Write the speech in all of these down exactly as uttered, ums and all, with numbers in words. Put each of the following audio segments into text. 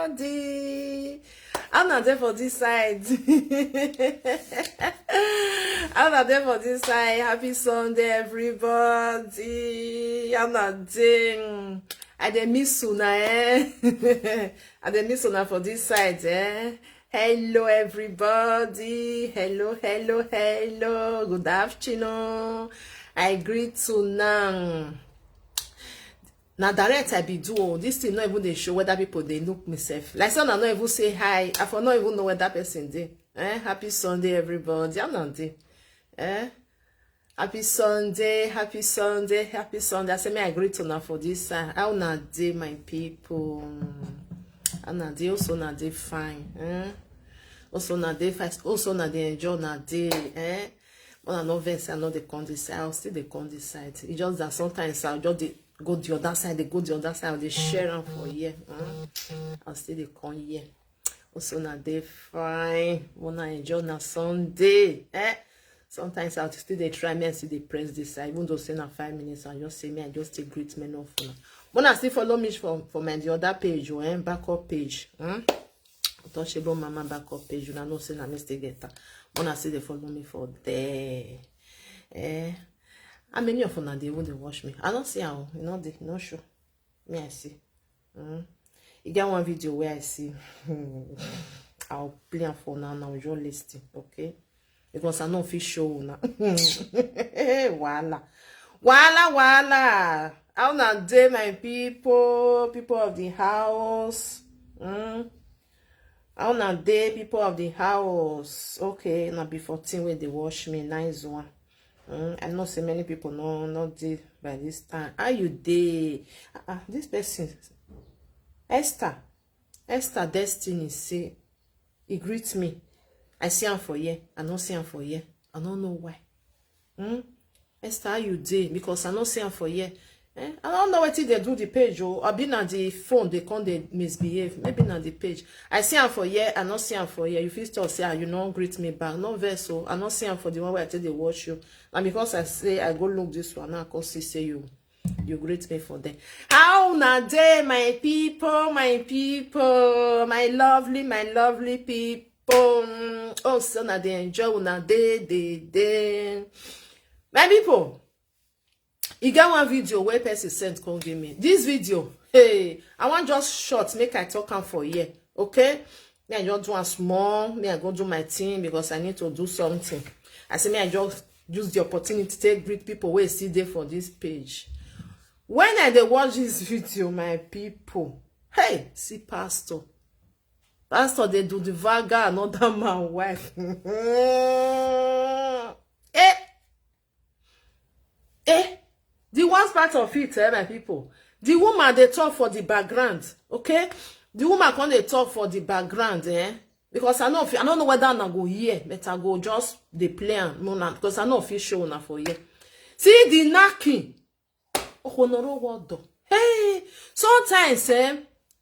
Everybody. How una dey for this side? How una dey for this side? Happy Sunday, everybody. How una dey? Mm, I dey miss una, eh? I dey miss una for this side, eh? Hello, everybody. Hello, hello, hello. Good afternoon. I greet una. Na direct I be do o. This thing no even dey show whether people dey look me sef. Like say una no even say hi. I for no even know whether person dey. Eh? Happy Sunday, everybody. How una dey? Eh? Happy Sunday, happy Sunday, happy Sunday. I say, may I greet una for this side. How una dey, my people? How una dey? Also, una dey fine. Eh? Also, una dey fine. Also, una dey enjoy una day. Eh? Una no vex, I no dey come this side. I'll still dey come this side. It's just that sometimes I'll just dey go the other side, dey go the other side, dey share am for here. Hmm? I'll still dey come here. Also, una dey fine. Una enjoy una Sunday. Eh? Sometimes I'll still dey try, me I still dey press this side, even though say na five minutes, I just say me I just take greet many of una. Una still follow me for for my the other page, oh, eh? Backup page. Hmm? Untouchable Mama backup page. Una know say na me still get am. Una still dey follow me for there. Eh? How many of una dey even dey watch me? I don't see how. You know, they no show. Me I see. Mm. E get one video where I see. I'll play am for now. Now you listen, okay? Because I no fit show una. Wahala. Wahala, wahala. How una dey, my people? People of the house. Mm. How una dey, people of the house? Okay, na be fourteen wey dey watch me. Nice one. Mm, I know say many people no no dey by this time. How you dey? Ah, ah, this person, Esther, Esther Destiny say he greet me. I see am for here. I no see am for here. I no know why. Hmm? Esther, how you dey? Because I no see am for here. Eh? I don't know wetin dey do the page o. Abi na the phone dey come dey misbehave. Maybe na the page. I see am for here, I no see am for here. You fit talk say, ah, you no greet me back. No vex o. I no see am for the one wey I take dey watch you. Na because I say I go look this one now, I come see say you you greet me for there. How una dey, my people, my people, my lovely, my lovely people? Mm, oh, so una dey enjoy una day, day, day. My people, e get one video wey person send come give me. This video, hey, I wan just short, make I talk am for here, okay? Me I just do am small, me I go do my thing because I need to do something. I say me I just use the opportunity to take greet people wey still dey for this page. When I dey watch this video, my people, hey, see pastor. Pastor dey do the vaga another man wife. Eh, eh, the worst part of it, eh, my people, the woman dey talk for the background, okay? The woman come dey talk for the background, eh? Because I no fit, I no know whether una go hear, but I go just dey play am, una, because I no fit show una for here. See the knocking. Okonoro word. Hey, sometimes, eh,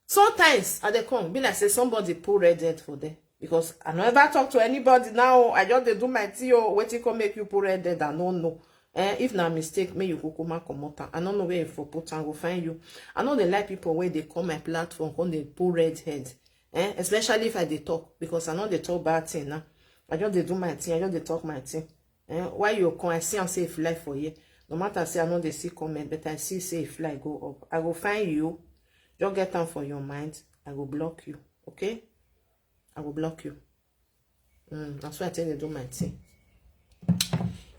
sometimes I dey come be like say somebody put red head for there, because I no ever talk to anybody now. I just dey do my thing o. Wetin come make you put red head? I no know. Eh, if na mistake, make you kukuma comot am. I no know where you for put am, go find you. I no dey like people wey dey come my platform come dey put red head. Eh, especially if I dey talk, because I no dey talk bad thing now. I just dey do my thing. I just dey talk my thing. Eh, why you come? I see am say e fly for here. No matter say I no dey see comment, but I see say e fly go up. I go find you. Just get am for your mind. I go block you, okay? I go block you. Mm, that's why I tell you do my thing.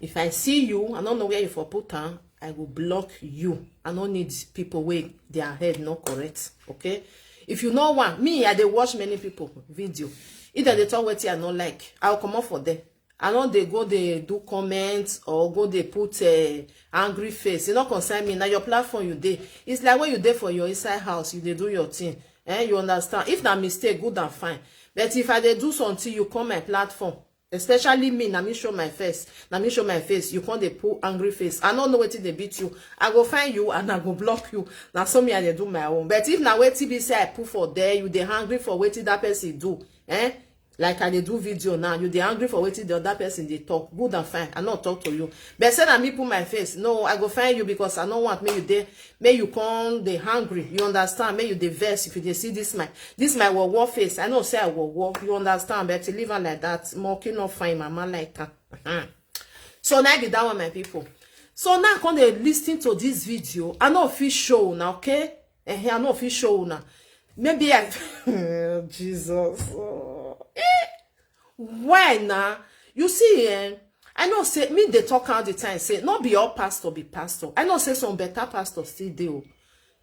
If I see you, I don't know where you for put am, I go block you. I no need people wey their head no correct, okay? If you no want me, I dey watch many people video. If dem dey talk wetin I no like, I go comot for there. I no dey go dey do comment or go dey put, eh, angry face. E no concern me. Na your platform you dey. It's like when you dey for your inside house, you dey do your thing. Eh, you understand? If na mistake, good and fine. But if I dey do something, you come my platform, especially me, na me show my face. Na me show my face. You come dey put angry face. I no know wetin dey beat you. I go find you and I go block you. Na so me I dey do my own. But if na wetin be say I put for there, you dey angry for wetin that person do, eh? Like I dey do video now, you dey angry for wetin the other person dey talk. Good and fine, I no talk to you. But say na me put my face. No, I go find you because I no want make you dey, make you come dey hungry. You understand? Make you dey vex if you dey see this my, this my war war face. I know say I war war. You understand? But leave am like that. Monkey no find mama like am. So na be that one, my people. So now come dey listen to this video. I no fit show una, okay? Eh, I no fit show una. Maybe I Jesus. Oh. Eh. Why na? You see, eh? I know say me dey talk all the time say no be all pastor be pastor. I know say some better pastor still dey o.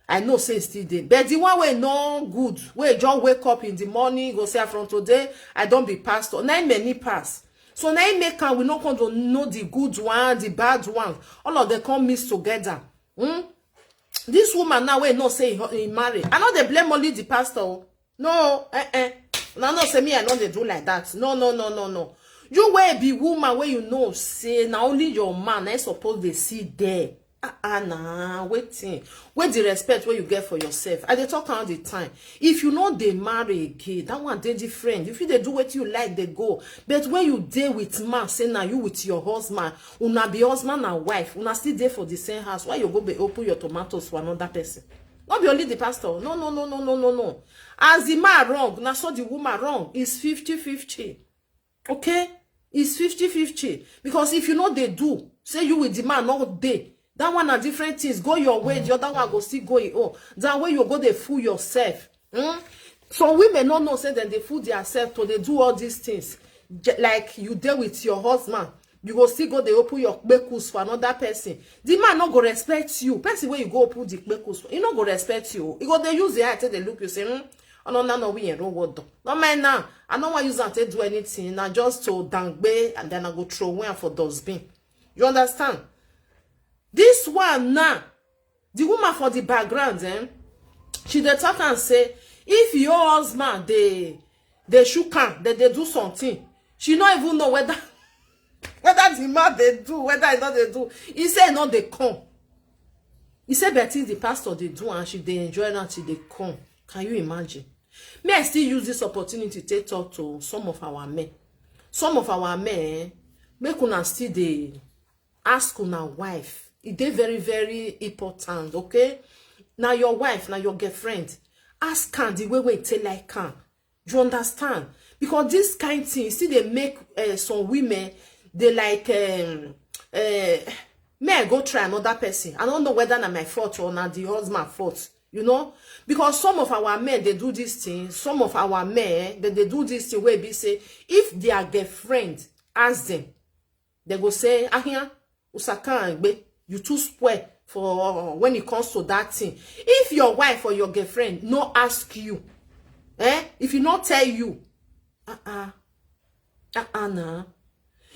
I know say e still dey. But the one wey no good, wey just wake up in the morning, go say, "Ah, from today, I don be pastor." Na im many pass. So na im make am we no come to know the good one, the bad one. All of them come mix together. Hmm? This woman now wey know say he, he marry. I no dey blame only the pastor o. No, eh, eh. Una know say me, I no dey do like that. No, no, no, no, no. You wey be woman wey you know say na only your man na suppose dey see there. Ah, ah, na wetin? Wey the respect wey you get for yourself. I dey talk all the time. If you no dey marry again, that one dey different. If you dey do wetin you like, dey go. But when you dey with man, say na you with your husband, una be husband and wife, una still dey for the same house. Why you go be open your tomatoes for another person? No be only the pastor. No, no, no, no, no, no, no. As the man wrong, na so the woman wrong. It's fifty fifty. Okay? It's fifty fifty. Because if you no dey do, say you with the man no dey, that one na different things. Go your way, the other one go still go him own. That way you go dey fool yourself. Hmm? Some women no know say dem dey fool theirself to dey do all these things. Je-, like you dey with your husband, you go still go dey open your kpekus for another person. The man no go respect you. Person wey you go open the kpekus for, he no go respect you. He go dey use the eye take dey look you, say, "Hmm, ọ̀nà náà náà wíyẹn ló wọ́dọ̀." No mind now. I no wan use am take do anything. Na just to dangbe and then I go throw away am for dustbin. You understand? This one now, the woman for the background, eh, she dey talk and say, if your husband dey, dey shook am, dey, dey do something, she no even know whether, whether the man dey do, whether he no dey do. He say he no dey come. He say, but if the pastor dey do and she dey enjoy am, she dey come. Can you imagine? Me, I still use this opportunity to talk to some of our men. Some of our men, eh, make una still dey ask una wife. E dey very, very important, okay? Na your wife, na your girlfriend. Ask am the way wey e take like am. You understand? Because this kind thing still dey make, eh, some women dey like, um, eh, may I go try another person? I don't know whether na my fault or na the husband fault, you know? Because some of our men, they do this thing. Some of our men, they, they do this thing where be say, if their girlfriend ask them, they go say, "Ahia, Usakan Agbe, you too spoil for when it comes to that thing." If your wife or your girlfriend no ask you, eh? If he no tell you, uh-uh, uh-uh, nah.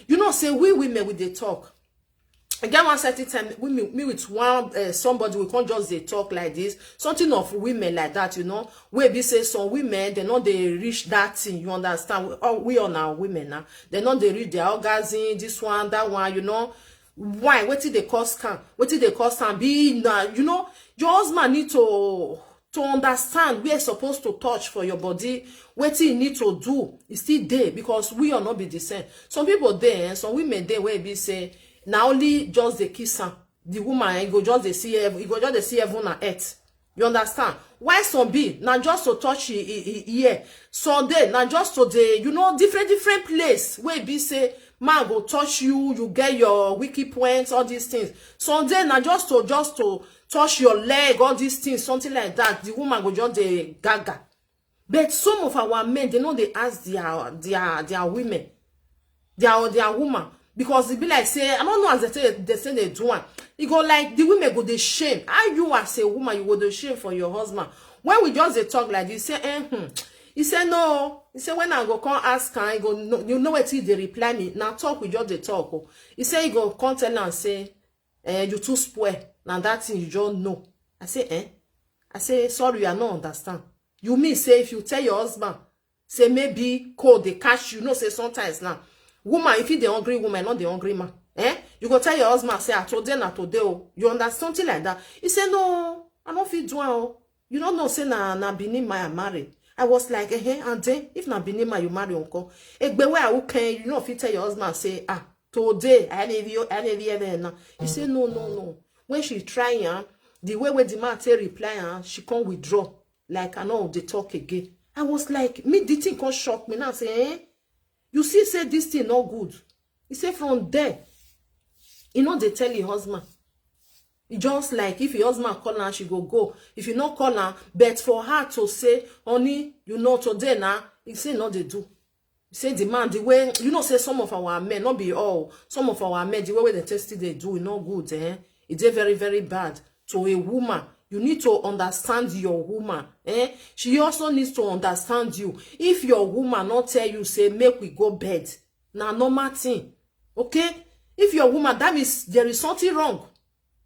You know say we women, we dey talk. I get one certain time, we, me, me with one, uh, somebody, we can't just dey talk like this. Something of women like that, you know. Wey be say some women, they no dey reach that thing, you understand? We, all, we all na women now. They no dey reach their orgasm, this one, that one, you know. Why? Wetin dey cause am? Wetin dey cause am? Be na, you know, your husband need to, to understand where e suppose to touch for your body. Wetin e need to do, e still dey, because we all no be the same. Some people dey, eh, some women dey wey be say na only just dey kiss am. The woman, eh, e go just dey see heaven, e go just dey see heaven and earth. You understand? Why some be na just to touch e, e, e ear. Some dey na just to dey, you know, different, different place wey be say man go touch you, you get your weak points, all these things. Some dey na just to, just to touch your leg, all these things, something like that. The woman go just dey gaga. But some of our men, they no dey ask their, their, their women, their, their woman, because e be like say, I don't know as they say, they say they do am. E go like the women go dey shame. How you as a woman, you go dey shame for your husband? When we just dey talk like this, say, eh, hmm. He say no. He say when I go come ask am, he go, no, you know wetin he dey reply me? Na talk we just dey talk o. He say he go come tell am say, eh, you too spoil. Na that thing you just know. I say, eh? I say, sorry, I no understand. You mean say if you tell your husband say maybe cold dey catch you, know say sometimes now, woman, if you dey hungry woman, not the hungry man, eh? You go tell your husband say, "Ah, today na today o." You understand, something like that. He say, "No, I no fit do am o. You no know say na, na Benin man I marry. I was like, eh, and then if na Benin man you marry uncle, egbe where I can, you know, if you tell your husband, say, ah, today I never, I never ever now. He said, no, no, no. When she try am, the way where the man take reply am, she come withdraw. Like, I know they talk again. I was like, me, the thing come shock me now. Say, eh? You see, say this thing not good. He said from there, you know, they tell your husband. He just like if your husband call her, she go go. If you not call her, but for her to say, honey, you know today now, he say no, they do. He say the man, the way, you know, say some of our men, not be all, some of our men, the way where they test it, they do, e not good, eh? It's very, very bad to a woman. You need to understand your woman, eh? She also needs to understand you. If your woman not tell you, say, make we go bed, na normal thing, okay? If your woman, that means there is something wrong.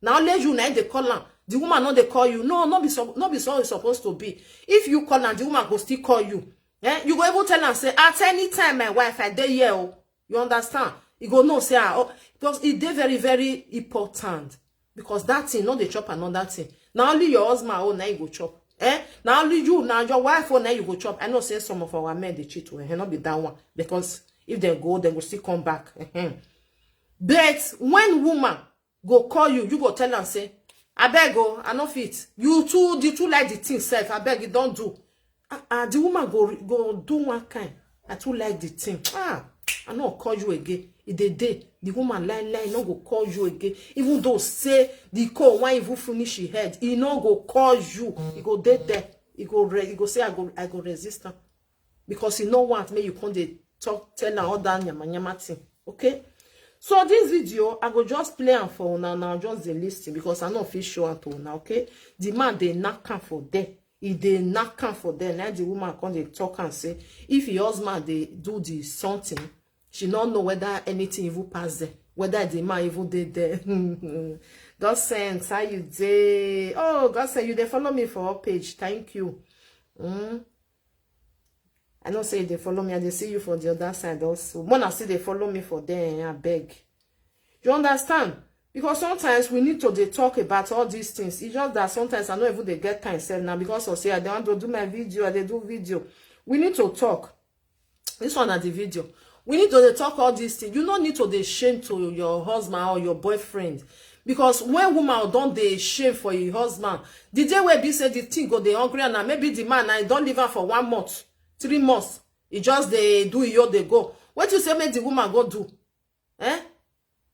Now let you now they call her. The woman not they call you. No, not be so, not be so it's supposed to be. If you call her, the woman go still call you. Eh? You go even tell her, say, at any time, my wife, I dey here. Oh. You understand? You go no say, ah, oh, because it dey very, very important. Because that thing, not they chop another thing. Now only your husband, oh, now you go chop. Eh? Now only you, now your wife, oh, now you go chop. I know say some of our men, they cheat, oh, eh, not be that one. Because if they go, they will still come back. Eh-heh. But when woman go call you, you go tell am say, abeg o, I no fit. You too, the too like the thing sef. Abeg, you don't do. Ah, ah, the woman go re- go do one kind. I too like the thing. Ah, I no call you again. E dey dey. The woman lie lie, no go call you again. Even though say the call wan even finish him head, e no go call you. E go dey there. E go re- e go say, I go I go resist am. Because e no want make you come dey talk, tell am all that nyama nyama thing. Okay? So this video, I go just play am for una now, just dey listen because I no fit show am to una, okay? The man dey knack am for there. E dey knack am for there. Now the woman come dey talk and say, if your husband dey do the something, she no know whether anything even pass there, whether the man even dey there. God send, how you dey? Oh, God send, you dey follow me for all page. Thank you. Mm. I know say they follow me, and they see you for the other side also. Mona see they follow me for there, I beg. You understand? Because sometimes we need to dey talk about all these things. It's just that sometimes I no even dey get time sef now because of say I dey want to do my video, I dey do video. We need to talk. This one na the video. We need to dey talk all these things. You no need to dey shame to your husband or your boyfriend. Because when woman don dey shame for your husband, the day wey be say the thing go dey hungry and maybe the man na e don leave am for one month, three months, e just dey do e own dey go. Wetin you say make the woman go do? Eh?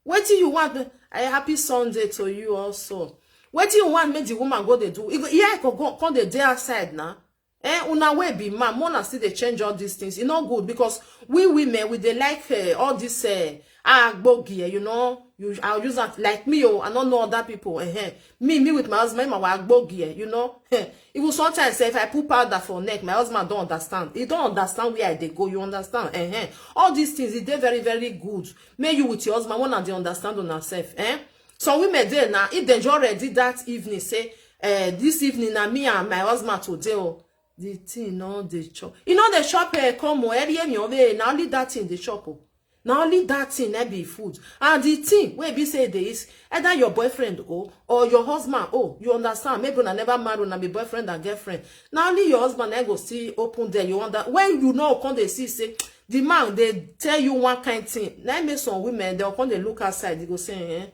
Wetin you want? A happy Sunday to you also. Wetin you want make the woman go dey do? E go, yeah, e go go come dey dey outside now. Eh, una wey be man, una still dey change all these things. E no good because we women, we dey like, eh, all this, eh, agbogie, eh, you know. You, I'll use that like me, oh, I don't know other people. Eh, eh. Me, me with my husband, my agbogie, eh, you know. Eh, even sometimes, eh, if I put powder for neck, my husband don't understand. He don't understand where I dey go. You understand? Eh, eh. All these things, e dey very, very good. May you with your husband, una dey understand on yourself, eh? So we may dey now, if they just ready that evening, say, eh, this evening na me and my husband today, oh, the thing no dey chop. You know they chop, eh, come, oh, every year, oh, na only that thing they chop, oh. Na only that thing na be food. And the thing wey be say dey is either your boyfriend, oh, or your husband, oh, you understand? Maybe una never marry, una be boyfriend and girlfriend. Na only your husband na go see open there. You wonder when you know come dey see say the man dey tell you one kind thing. Na make some women they come dey look outside. They go say, eh,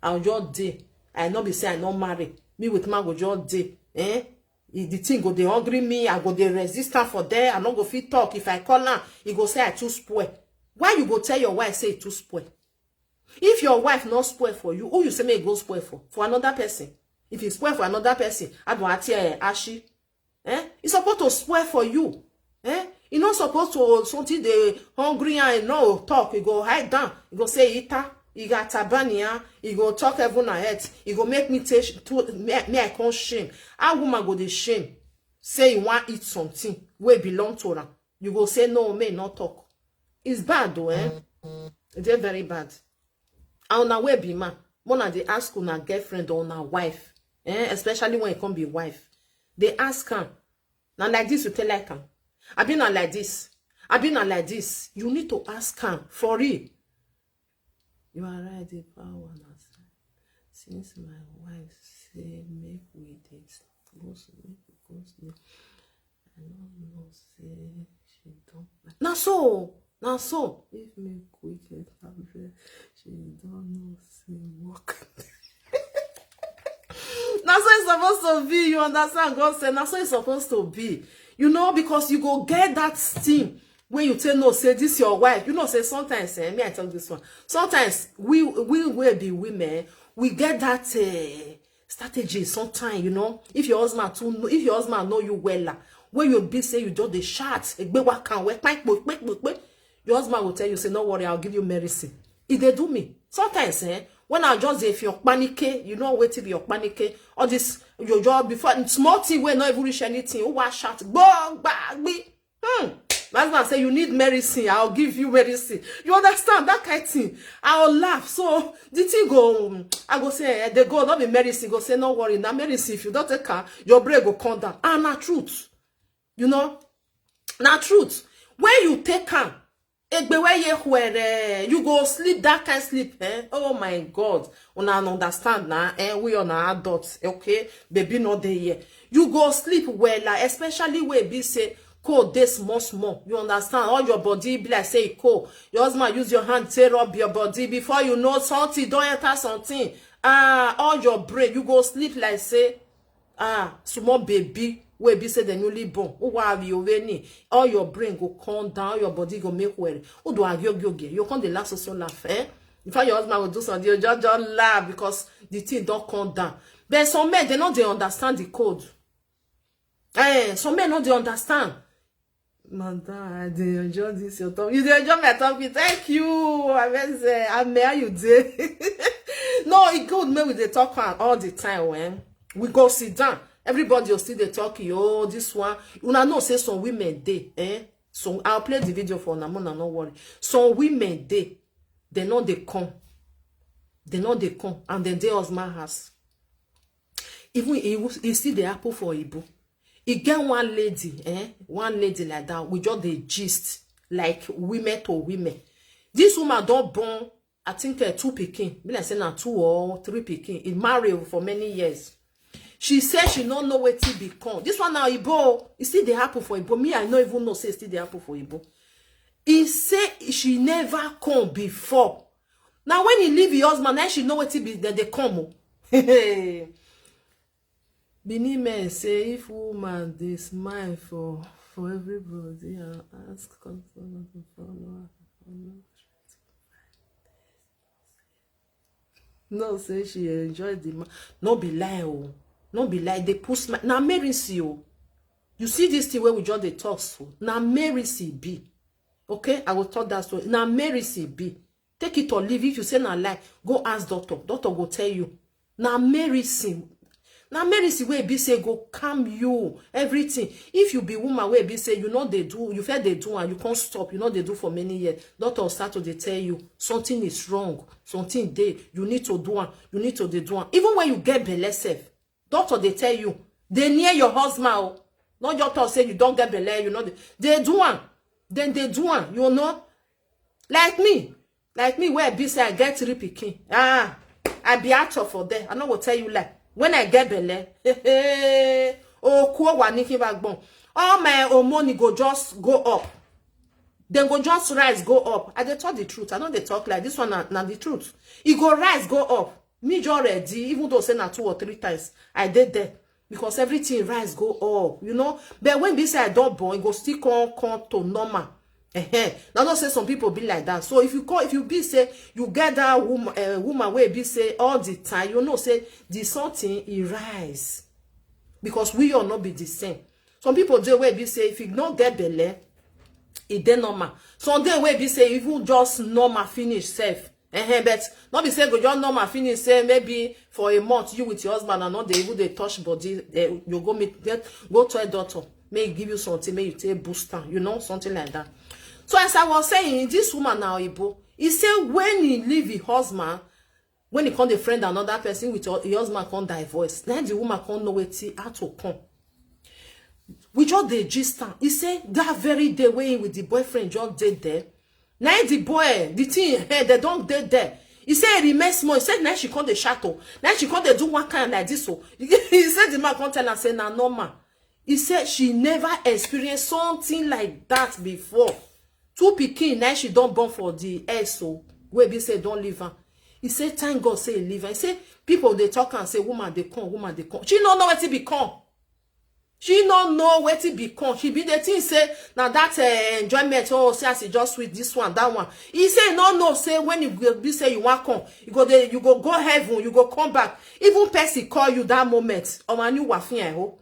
I just dey. I no be say I no marry. Me with man go just dey. Eh? If the thing go dey hungry me, I go dey resist am for there. I no go fit talk. If I call am, he go say I too spoil. Why you go tell your wife say e too spoil? If your wife no spoil for you, who you say make e go spoil for? For another person. If e spoil for another person, I go ask you, eh, ashi. Eh? E suppose to spoil for you. Eh? E no suppose to something dey hungry and e no talk. E go hide down. E go say ita. E got tabania. E go talk heaven and earth. E go make me take sh- to me, me I come shame. How woman go dey shame? Say e wan eat something wey belong to am. You go say no, may not talk. It's bad though, eh? It's very bad. And una wey be man, una dey ask una girlfriend or una wife, eh? Especially when e come be wife, they ask am. Na like this you tell like am. I been like this. I been like this. You need to ask am for real. You are right, the power na side. Since my wife say make we dey go s- make we go sleep, I don't know say she don't. Na so, na so. If me quick enter dress, she don't know say work. Na so it's supposed to be. You understand? God said, na so it's supposed to be. You know, because you go get that thing when you tell no say this your wife. You know, say sometimes, eh, me I tell this one. Sometimes we we will be women. We get that uh, strategy. Sometimes, you know, if your husband too, if your husband know you well, when you be say you just the shout, egbe wa kan we, kpai kpo, kpe kpo, kpe, your husband will tell you, say, "No worry, I'll give you medicine." If they do me, sometimes, eh, when I just if you're panicky, you know, wait till you're panicky. All this, you just before small thing will not even reach anything. Who was shout, "Go, back, be." Hmm. My husband say, "You need medicine, I'll give you medicine." You understand that kind of thing? I'll laugh. So the thing go, um, I go say, eh, they go, not be medicine, go say, "No worry, now medicine, if you don't take her, your brain go come down." And na truth. You know, na truth. When you take her, egbe we ye where you go sleep that kind sleep, eh? Oh my God. Una understand now, eh? We are na adults, okay? Baby not there yet. You go sleep well, like, especially where be say cold dey small small. You understand? All your body be like say e cold. Your husband use your hand to rub your body. Before you know, something don't enter something. Ah, all your brain, you go sleep like say, ah, small baby wey be say dem newly born. Uwa abi ove ni. All your brain go come down, all your body go make well. Udo agioge, you come dey laugh so so laugh, eh? In fact, your husband will do something, you just, just laugh because the thing don't come down. But some men, they no dey understand the code. Eh, some men no dey understand. Madam, I dey enjoy this your talk. You dey enjoy my talk. Thank you. I mean, say, I may how you dey. No, it good make we dey talk am all the time when we go sit down. Everybody will still dey talk, "Oh, this one." Una know say some women dey, eh? So I'll play the video for una, una no worry. Some women dey, they no dey come. They no dey come, and then they husband house. Even e, e still dey happen for Igbo. E get one lady, eh? One lady like that, we just dey gist like women to women. This woman don born, I think, uh, two pikin. Be like say na two or three pikin. E marry for many years. She say she no know wetin be come. This one now, Igbo, e still dey happen for Igbo. Me, I no even know say e still dey happen for Igbo. E say she never come before. Now when he leave his husband, now she know wetin be dem dey come. Oh. Benin men say if woman dey smile for for everybody and ask customer to follow her, no say she enjoy the man. No be lie, oh. No be lie. They put smile. Now Mary see, oh. You see this thing where we just dey talk so. Now Mary see be. Okay, I will talk that story. Now Mary see be. Take it or leave. If you say na lie, go ask doctor. Doctor go tell you. Na medicine. Na medicine wey be say go calm you, everything. If you be woman wey be say you no dey do, you fit dey do and you can't stop, you no dey do for many years. Doctor start to dey tell you something is wrong, something dey, you need to do am, you need to dey do am. Even when you get belle sef, doctor dey tell you, dey near your husband o. No just talk say you don get belle, you no dey, dey do am. Then dey do am, you know. Like me, like me, where be say I get three pikin. Ah, I be actor for there. I no go tell you lie. When I get belle, oh, kuo wa ni kin ba gbon. All my hormone go just go up. Then go just rise, go up. I dey talk the truth. I no dey talk like this one na, na the truth. E go rise, go up. Me just ready, even though say na two or three times, I dey there. Because everything rise, go up, you know. But when be say I don born, e go still come, come to normal. Ehen. Now, not say some people be like that. So if you call, if you be say you get that woman, uh, woman where be say all the time, you know say the something e rise. Because we all not be the same. Some people dey wey be say if you no get belle, e dey normal. Some dey wey be say even just normal finish sef. Ehen, but not be say go just normal finish, say maybe for a month you with your husband and not dey even dey touch body, eh, you go meet, get, go to a doctor, may give you something, may you take boost am, you know, something like that. So as I was saying, this woman now, Igbo, he say when he leave his husband, when he come dey friend another person with your, your husband come divorce, now the woman come know wetin how to come. We just dey gist am. He say that very day wey he with the boyfriend just dey there, na the boy, the thing, eh, they don dey there. He say e remain small. He said na she come dey shout o. Na she come dey do one kind like this o. He said the man come tell am say na normal. He said she never experienced something like that before. Two pikin na she don born for the S O, wey be say don leave am. He say thank God say he leave am. He say people dey talk and say woman dey come, woman dey come. She no know wetin be come. She no know wetin be come. She be the thing say na that uh, enjoyment. Oh, see as e just sweet, this one, that one. He say no know say when you go be say you wan come, you go dey, you go go heaven, you go come back. Even person call you that moment. Ọmọ anyi wà fún ẹ o.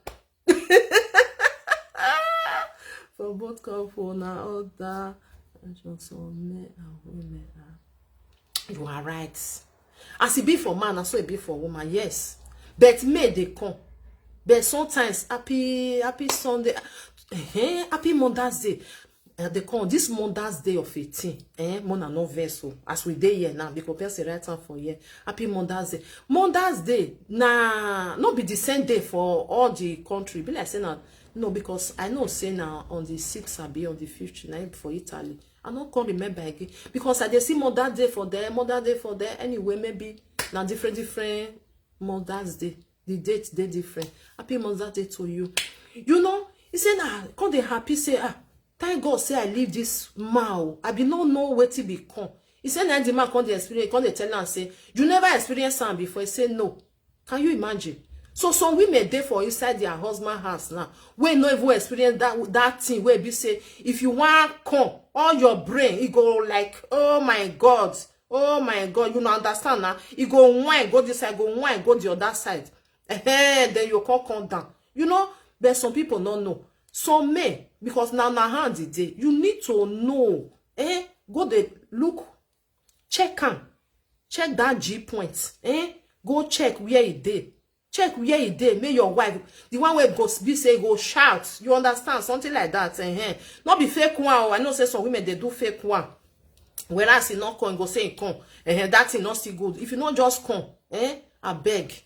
For both couple na other, just some men and women. You are right. As e be for man, na so e be for woman. Yes, but men dey come. But sometimes happy happy Sunday, eh, happy Mother's Day. Uh, they come this Mother's Day of eighteen. Eh, mona no vex o. As we dey here now, because person write am for here. Happy Mother's Day. Mother's Day na no be the same day for all the country. Be like say na no, because I know say na on the sixth abi on the fifth na im for Italy. I no come remember again because I dey see Mother's Day for there, Mother's Day for there. Anyway, maybe na different different Mother's Day. The date dey different. Happy Mother's Day to you. You know, he say na come dey happy say ah, thank God say I leave this man o. I be no know wetin be come. He say na the man come dey experience, come dey tell am say you never experience am before. He say no. Can you imagine? So some women dey for inside their husband house now wey no even experience that that thing wey be say if you wan come, all your brain e go like, oh my God, oh my God, you no understand na. E go whine go this side, go whine go the other side. Ehen, then you come come down. You know, but some people no know. Some men, because now na hand e dey, you need to know. Eh, go dey look, check am, check that G point. Eh, go check where e dey. Check where e dey. Make your wife, the one wey go be say go shout. You understand something like that? Eh, no be fake one. Oh, I know say some women dey do fake one. Whereas e no come, e go say e come. Eh, that thing no still good. If you no just come, eh, abeg,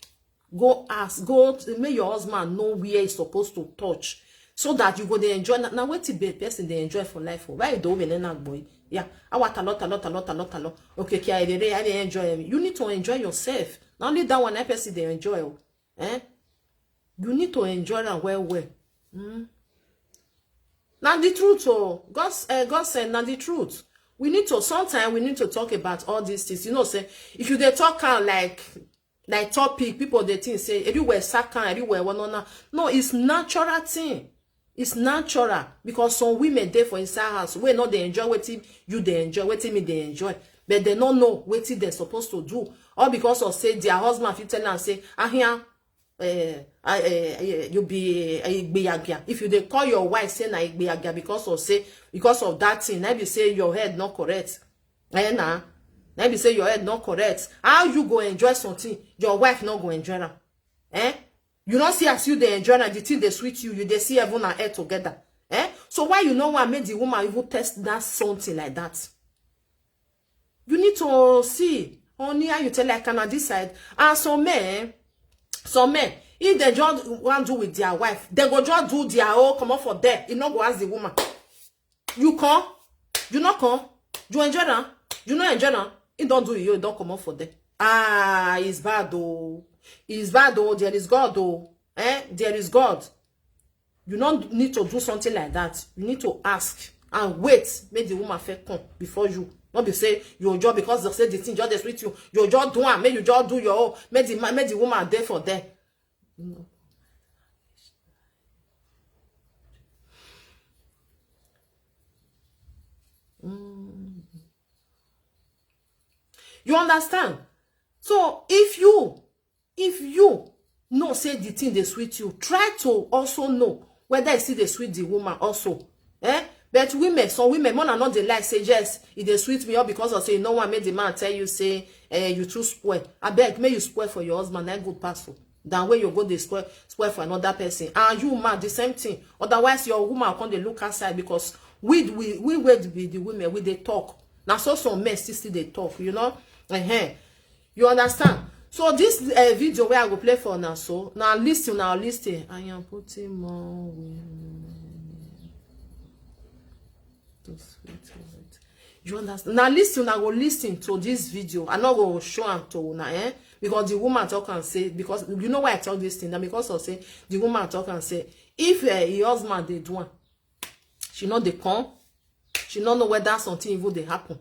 go ask, go make your husband know where he's supposed to touch, so that you go dey enjoy. Na wetin be person dey enjoy for life o. Why you dey owe na boy? Yeah, awa talo talo talo talo talo. Okay, kia erere, I dey enjoy am. You need to enjoy yourself. Na only that one na person dey enjoy o. Eh? You need to enjoy am well well. Mm. Na the truth o. God, uh, God said na the truth. We need to, sometimes we need to talk about all these things. You know, say if you dey talk am like like topic, people dey think say everywhere sack am, everywhere one on. No, it's natural thing. It's natural because some women dey for inside house wey no dey enjoy wetin you dey enjoy, wetin me dey enjoy, but they no know wetin they supposed to do. All because of say their husband fit tell am say, "Ahia, eh, ah, eh, eh, you be a igbeyagia." If you dey call your wife say na igbeyagia because of say, because of that thing, na be say your head no correct. Eh, na na be say your head no correct. How you go enjoy something your wife no go enjoy am? Eh? You no see as you dey enjoy am, the thing dey sweet you, you dey see heaven and earth together. Eh? So why you no wan make the woman even test that something like that? You need to see only how you tell like Canada this side. And some men, some men, if they just want do with their wife, they go just do their own, come up for there. You no go ask the woman. You come, you no come, you enjoy am, you no enjoy am. He don't do you, you don't come up for there. Ah, it's bad though. It's bad though. There is God though. Eh? There is God. You don't need to do something like that. You need to ask and wait. Make the woman first come before you. Not be say you just because they say the thing just dey sweet you. You just do am. Make you just do your own. Make the man, make the woman there for there. No. Mm. You understand? So if you, if you know say the thing dey sweet you, try to also know whether e still dey sweet the woman also. Eh? But women, some women, man, I no dey like say yes, e dey sweet me all because of say you no wan make the man tell you say, eh, you too spoil. Abeg, make you spoil for your husband, na good pass o. Than wey you go dey spoil, spoil for another person. And you man, the same thing. Otherwise, your woman come dey look outside because we, we, we wey be the women, we dey talk. Na so some men still, still dey talk, you know. Ehen. You understand? So this, eh, video wey I go play for una so, na listen, na listen. I am putting more women to sweet words. You understand? Na listen, una go listen to this video. I no go show am to una, eh? Because the woman talk and say, because you know why I talk this thing, na because of say the woman talk and say, If uh, your husband dey do am, she no dey come, she no know whether something even dey happen.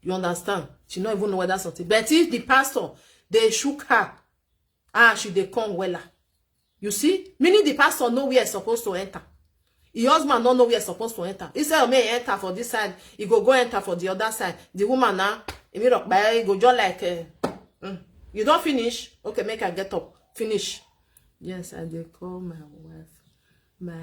You understand? She no even know whether something. But if the pastor dey shook her, ah, she dey come wella. You see? Meaning the pastor know where e suppose to enter. Im husband no know where e suppose to enter. Instead of make e enter for this side, e go go enter for the other side. The woman na, e go just like, uh, mm, you don finish? Okay, make I get up. Finish. Yes, I dey call my wife. My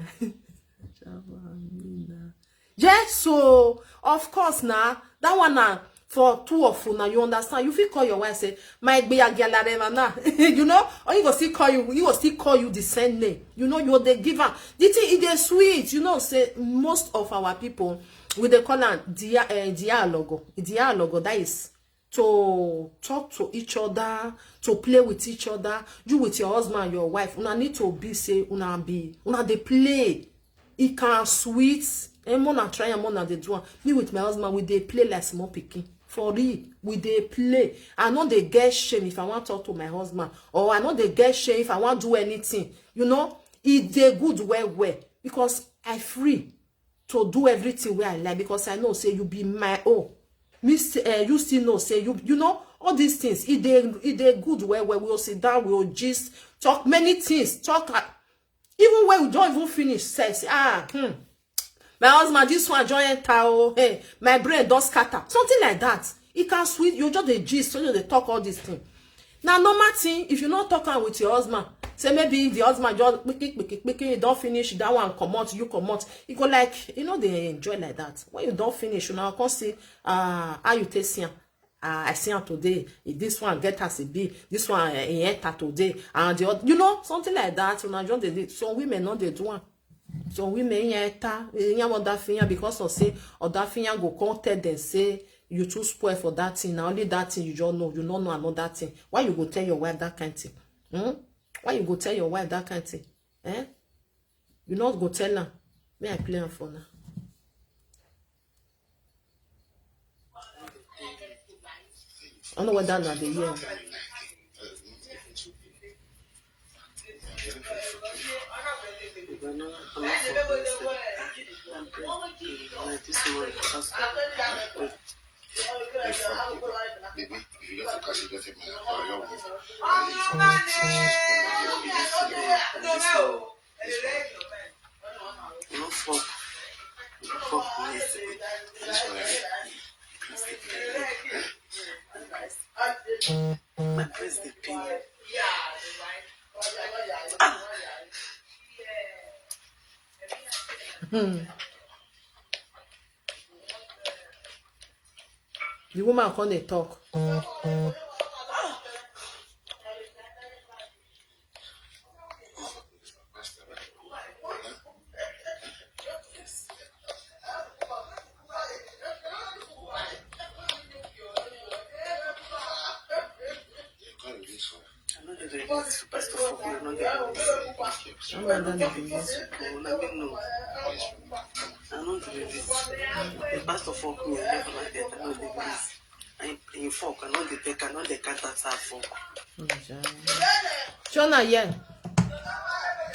Yes, so of course na that one na for two of una, you understand? You fit call your wife say, "My gbeya gialarema na," you know, or he go still call you, he go still call you the same name. You know, you dey give am the thing. E dey sweet. You know, say most of our people, we dey call am dia eh, dialogo, dialogo. That is to talk to each other, to play with each other. You with your husband and your wife, una need to be say una be una dey play. E can sweet. And more na try and more na dey do am. Me with my husband, we dey play like small pikin. For real, we dey play. I no dey get shame if I wan talk to my husband, or I no dey get shame if I wan do anything. You know, e dey good well well because I free to do everything wey I like, because I know say you be my own. Me st- uh, you still know say you you know all these things. E dey e dey good well well. We go sit down, we go gist, talk many things, talk. Uh, even when we don't even finish sex, ah, hmm. My husband, this one join enter, oh, hey, my brain don scatter, something like that. E can sweet. You just dey gist, so you dey talk all this thing. Na normal thing. If you no talk am with your husband, say maybe the husband just kpiki kpiki kpiki, e don finish, that one comot, you comot. E go like, you know, dey enjoy like that. When you don finish, una come see, ah, how you take see am. Ah, I see am today. Eh, this one get as e be. This one, eh, e enter today. And the other, you know, something like that. Una just dey do. Some women no dey do am. Some women, e enter, e yan other thing because of say other thing go come tell them say you too spoil for that thing. Na only that thing you just know. You no know another thing. Why you go tell your wife that kind thing? Hmm? Why you go tell your wife that kind thing? Eh? You not go tell her. May I play am for now? I don't know whether na dey hear. No fuck. No fuck with me. This one, eh? My breast dey pain me. Ah. Hmm. The woman come dey talk. I no dey relate. First of all, I no dey relate. I no dey relate. Una no know. I no dey relate. The pastor fuck me, I never like that. I no dey relate. I, he fuck, I no dey take, I no dey count that side fuck. Shona, yeah.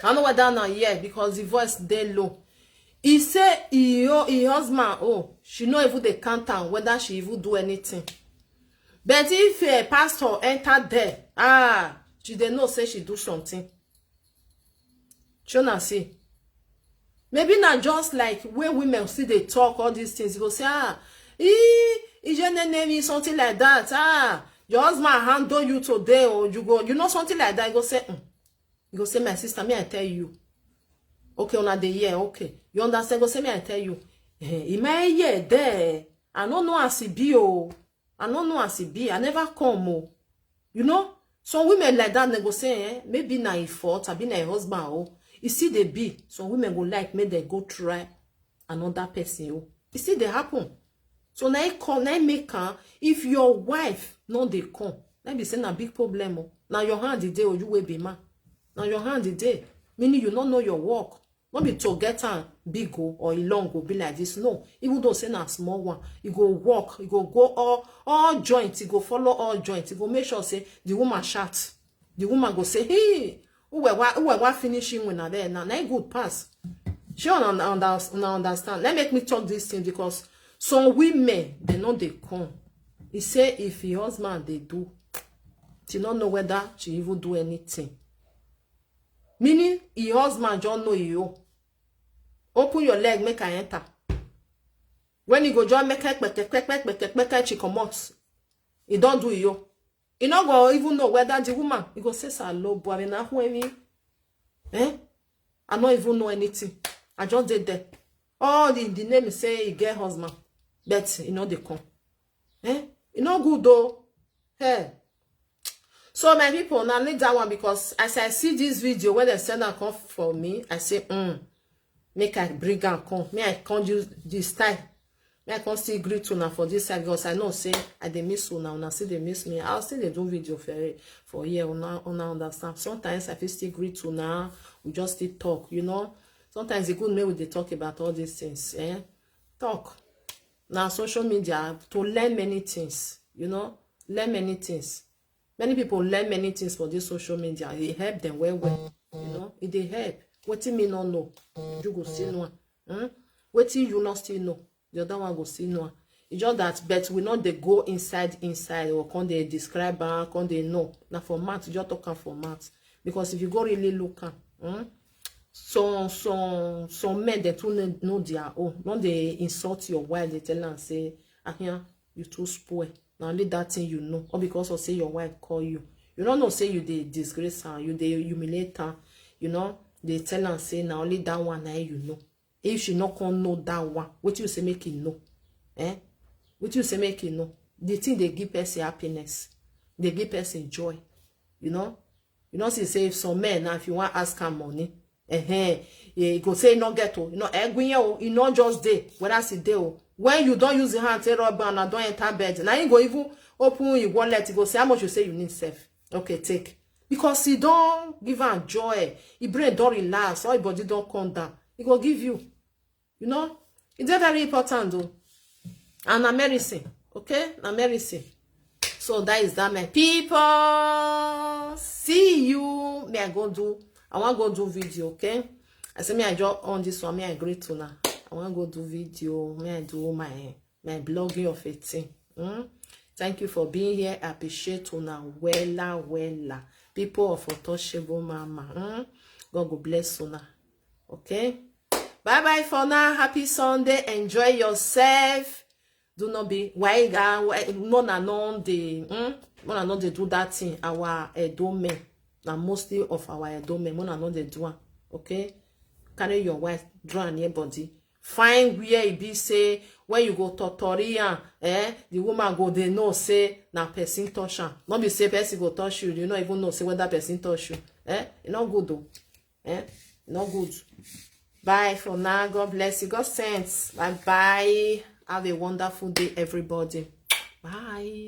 I know what that now, yeah, because the voice dey low. He say he, he husband, oh, she no even dey count am whether she even do anything. But if a pastor enter there, ah, she dey know say she do something. Shona say, maybe na just like when women see dey talk all these things, you go say, ah, he, he just name me something like that. Ah, your husband handle you today, or you go, you know, something like that. You go say, mm. You go say, my sister, me I tell you. Okay, una dey hear, okay. You understand? Go say, me I tell you. Eh, in my ear there, I no know as e be, oh. I no know as e be. I never come, oh. You know, some women like that, they go say, eh, maybe na him fault, abi na him husband, oh. E still dey be. Some women go like make they go try another person, oh. E still dey happen. So na e come, na e make am, if your wife no dey come, na be say na big problem, oh. Na your hand e dey, oh, you wey be man. Na your hand e dey. Meaning you no know your work. No be to get am big o or e long go be like this. No, even though say na small one, e go work, e go go all all joint, e go follow all joint, e go make sure say the woman shout. The woman go say, hey, Who were wa who were wa finish him when there now? Na him good pass. Shey una una una understand? Let make me talk this thing, because some women, they no dey come. He say if him husband dey do, she no know whether she even do anything. Meaning him husband just know you. Open your leg, make I enter. When he go just make her kpeke kpeke kpeke kpeke, she comot. He don do you. He no go even know whether the woman, he go say, "Sir, low boy, na who me? Eh? I no even know anything. I just dey there." All the, the name is say he get husband, but he no dey come. Eh? E no good though. Hey. So my people, now leave that one, because as I see this video where they send am come for me, I say, mm, make I bring am come. Me, I can't use this time. Me, I can't still greet una for this side, because I know say I dey miss una, una still dey miss me. I'll still dey do video for, for here, una, una understand. Sometimes I fit still greet una, we just still talk, you know. Sometimes e good make we dey talk about all these things, eh? Talk. Na social media to learn many things, you know, learn many things. Many people learn many things for this social media. E help them well well, you know. E dey help. Wetin me no know, you go see no. Hmm? Wetin you no still know, the other one go see no. E just that, but we no dey go inside inside or come dey describe am, come dey know. Na for mouth, you just talk am for mouth. Because if you go really look am, hmm? Some some some men, they too know, know their own. No dey insult your wife, dey tell am say, "Ah, here, you too spoil. Na only that thing you know." Or because of say your wife call you, you no know say you dey disgrace her, you dey humiliate her, you know, dey tell am say na only that one na you know. If she no come know that one, wetin you say make e know? Eh? Wetin you say make e know? The thing dey give person happiness, dey give person joy, you know. You know, see say if some men now, if you wan ask am money, eh, eh, e go say e no get o, you know, egunye o, e no just dey, whether e dey o. When you don use the hand take rub am, na don enter bed, na him go even open him wallet, e go say, "How much you say you need sef? Okay, take." Because e don give am joy, him brain don relax, all him body don come down. E go give you. You know, e dey very important though. And na medicine, okay? Na medicine. So that is that, my people. See you. Me, I go do, I wan go do video, okay? I say me, I just on this one, me, I greet una. I wan go do video, me, I do my my blogging of a thing. Hmm? Thank you for being here. I appreciate una wella wella. People of Untouchable Mama. Hmm? God go bless una. Okay? Bye bye for now. Happy Sunday. Enjoy yourself. Do not be why, why no na no dey, hmm? No na no dey do that thing. Our Edo men, na mostly of our Edo men, no na no dey do am. Okay? Carry your wife, draw am near body. Find where e be say when you go totori am, eh, the woman go dey know say na person touch am. No be say person go touch you, you no even know say whether person touch you. Eh? E no good o. Eh? E no good. Bye for now. God bless you. God sends. Bye bye. Have a wonderful day, everybody. Bye.